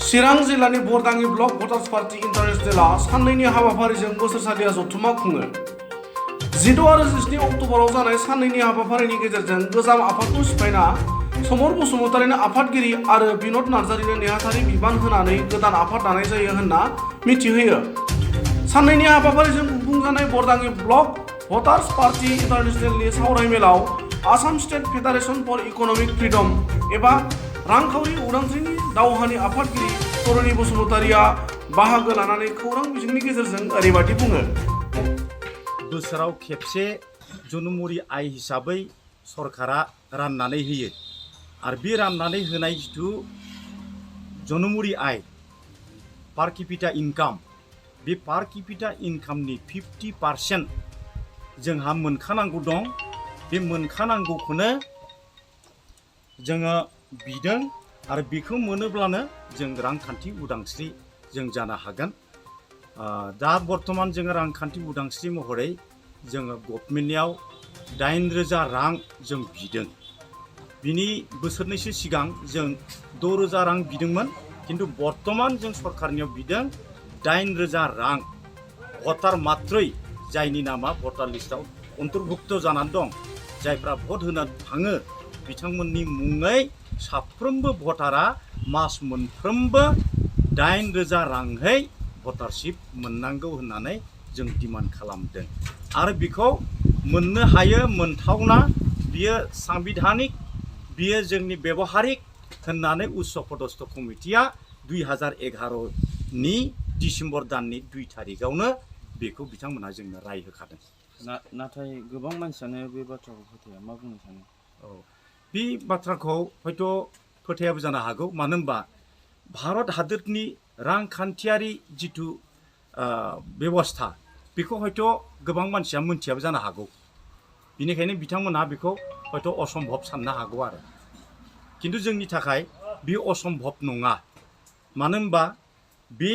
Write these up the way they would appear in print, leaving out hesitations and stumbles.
चिरां जिल्लानि बरदाङि block voters party इन्टारनेशनेलआ साननैनि हाबाफारिजों बोसोरसालिया जथुमा खुङो। 16 आरो 17 अक्ट'बराव जानाय साननैनि हाबाफारिनि गेजेरजों गोजाम आफादखौ सिफायना समर बसुमतारिनो आफादगिरि आरो बिनोद नार्जारिनो नेहाथारि बिबान होनानै गोदान आफाद दानाय जायो होनना मिथिहोयो। साननैनि हाबाफारिजों खुंफुंजानाय बरदाङि ब्लक भटार्स पार्टी इन्टारनेशनेलनि सावरायमेलाव Assam state federation for economic freedom एबा रांखावरि उदांस्रिनि दावहानि आफादगिरि तरुणी बसुमतारिया बाहागो लानानै खौरां बिजोंनि गेजेरजों ओरैबादि बुङो। बोसोराव खेबसे जनमुरि आय हिसाबै सरकारा राननानै होयो आरो बे राननानै होनाय जिथु जनमुरि आय पार केपिटा इनकाम बे पार केपिटा इनकामनि 50% जोंहा मोनखानांगौ दं। बे मोनखानांगौखौनो जोङो बिदों आरो बेखौ मोनोब्लानो जों रांखान्थि उदांस्रि जों जानो हागोन। दा बर्तमान जोङो रांखान्थि उदांस्रि महरै जोङो गभर्नमेन्टनियाव 8,000 रां जों बिदों। बिनि बोसोरनैसो सिगां जों 6,000 रां बिदोंमोन, किन्तु बर्तमान जों सरकारनियाव बिदों 8,000 रां भटार मात्रै जायनि नामा भटार लिस्टआव अन्तर्भुक्त जानानै दं, जायफ्रा भट होनो थाङो बिथांमोननि मुङै साफ्रोमबो भटारा मास मोनफ्रोमबो 8,000 रांहै भटारशिप मोननांगौ होननानै जों डिमान्ड खालामदों आरो बेखौ मोननो हायो, मोनथावना, बियो सांबिधानिक, बियो जोंनि व्यवहारिक होननानै उच्च पदस्थ कमिटिया 2011नि डिसेम्बर दाननि 2 तारिखआवनो बेखौ बिथांमोनहा जोंनो राय होखादों। नाथाय गोबां मानसियानो बे बाथ्राखौ फोथाया, मा बुंनो सानो? बे बाथ्राखौ हयथ' फोथायाबो जानो हागौ, मानो होनबा भारत हादरनि रांखान्थियारि जिथु बेबस्था बेखौ हयथ' गोबां मानसिया मोनथियाबो जानो हागौ। बेनिखायनो बिथांमोनहा बेखौ हयथ' असम्भब साननो हागौ आरो, किन्तु जोंनि थाखाय बे असम्भब नङा। मानो होनबा बे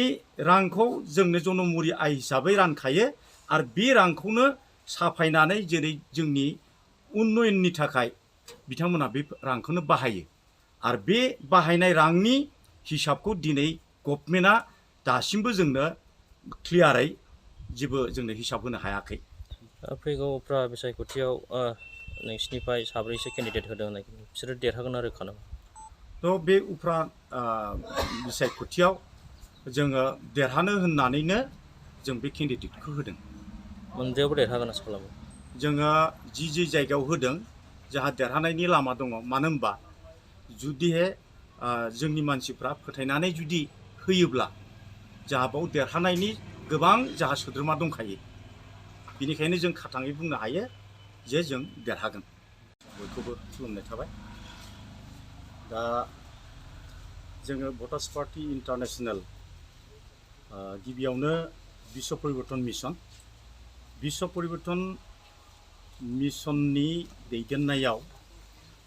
रांखौ जोंनो जनमुरि आय हिसाबै रानखायो आरो बे रांखौनो साफायनानै जेरै जोंनि उन्नयननि थाखाय बिथांमोना बे रांखौनो बाहायो आरो बे बाहायनाय रांनि हिसाबखौ दिनै गभर्नमेन्टआ दासिमबो जोंनो क्लियारै जेबो जोंनो हिसाब होनो हायाखै। फैगौ उफ्रा बिसायख'थियाव नोंसिनिफ्राय साब्रैसो केन्डिडेट होदों होननाय, बिसोरो देरहागोन ना रोखा नामा? थ' बे उफ्रा बिसायख'थियाव जोङो देरहानो होननानैनो जों बे केन्डिडेटखौ होदों। मोनजायावबो देरहागोन आसा खालामो। जोङो जि जायगायाव होदों जोंहा देरहानायनि लामा दङ। मानो होनबा जुदिहे जोंनि मानसिफ्रा फोथायनानै जुदि होयोब्ला जोंहा बाव देरहानायनि गोबां जोंहा सोद्रोमा दंखायो। बेनिखायनो जों खाथाङै बुंनो हायो जे जों देरहागोन। बयखौबो खुलुमनाय थाबाय। दा जोङो भटार्स पार्टी इन्टारनेशनेल गिबियावनो बिश्व परिवर्तन मिशननि दैदेननायाव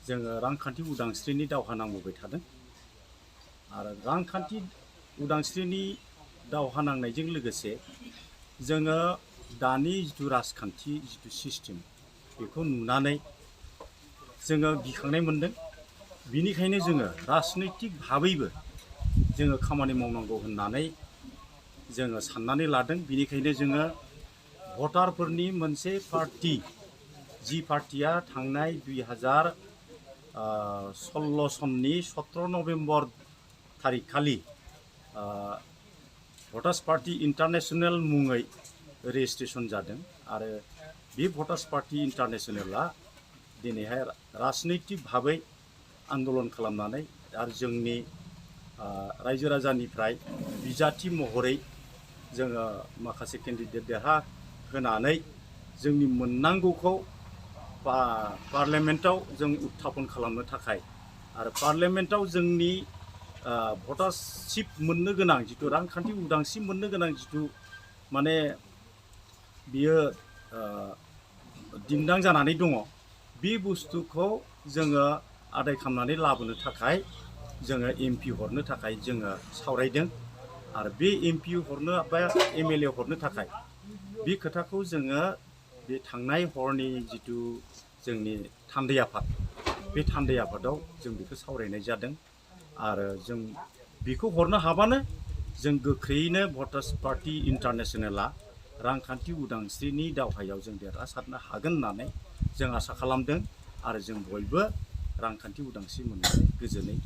जोङो रांखान्थि उदांस्रिनि दावहा नांबोबाय थादों आरो रांखान्थि उदांस्रिनि दावहा नांनायजों लोगोसे जोङो दानि जिथु राजखान्थि जिथु सिस्टेम बेखौ नुनानै जोङो गिखांनाय मोनदों। बिनिखायनो जोङो राजनैतिक भाबैबो जोङो खामानि मावनांगौ होननानै जोङो साननानै लादों। बिनिखायनो जोङो भटारफोरनि मोनसे पार्टी, जि पार्टिया थांनाय 2016 सननि 17 नभेम्बर थारिखखालि भटार्स पार्टी इन्टारनेशनेल मुङै रेजिस्ट्रेसन जादों आरो बे भटार्स पार्टी इन्टारनेशनेला दिनैहाय राजनैतिक भाबै आन्दलन खालामनानै आरो जोंनि रायजो राजानिफ्राय बिजाथि महरै जोङो माखासे केन्डिडेट देरहा होनानै जोंनि मोननांगौखौ पार्लियामेन्टआव जों उत्थापन खालामनो थाखाय आरो पार्लियामेन्टआव जोंनि भटारशिप मोननो गोनां जिथु रांखान्थि उदांस्रि मोननो गोनां जिथु माने बियो दिन्दां जानानै दङ, बे बुस्थुखौ जोङो आदाय खालामनानै लाबोनो थाखाय जोङो एमपि हरनो थाखाय जोङो सावरायदों आरो बे एमपि हरनो बा एमएलए हरनो थाखाय बे खोथाखौ जोङो बे थांनाय हरनि जिथु जोंनि थान्दै आफाद, बे थान्दै आफादाव जों बेखौ सावरायनाय जादों आरो जों बेखौ हरनो हाबानो जों गोख्रैयैनो भटार्स पार्टी इन्टारनेशनेला रांखान्थि उदांस्रिनि दावहायाव जों देरहासारनो हागोन होननानै जों आसा खालामदों आरो जों बयबो रांखान्थि उदांस्रि मोननानै गोजोनै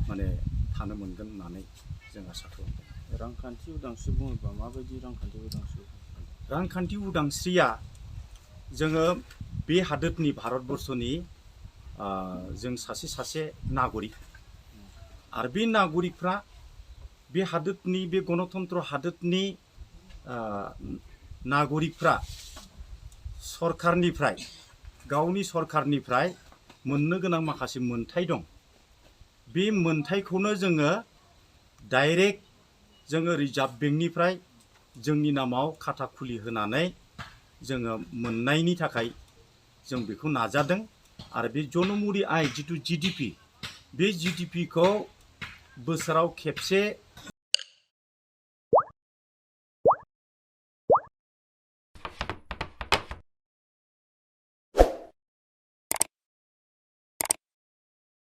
माने थानो मोनगोन होननानै जों आसा खालामदों। रांखान्थि उदांस्रि बुङोबा माबायदि रांखान्थि उदांस्रि? रांखान्थि उदांस्रिया जोङो बे हादोरनि भारतबर्षनि जों सासे नागरिक आरो बे नागरिकफ्रा बे हादोरनि बे गणतन्त्र हादोरनि नागरिकफ्रा सरकारनिफ्राय गावनि सरकारनिफ्राय मोननो गोनां माखासे मोनथाय दं। बे मोनथायखौनो जोङो डाइरेक्ट जोङो रिजार्भ बेंकनिफ्राय जोंनि नामाव खाता खुलि होनानै जोङो मोननायनि थाखाय जों बेखौ नाजादों आरो बे जनमुरि आय जिथु GDP बे GDPखौ बोसोराव खेबसे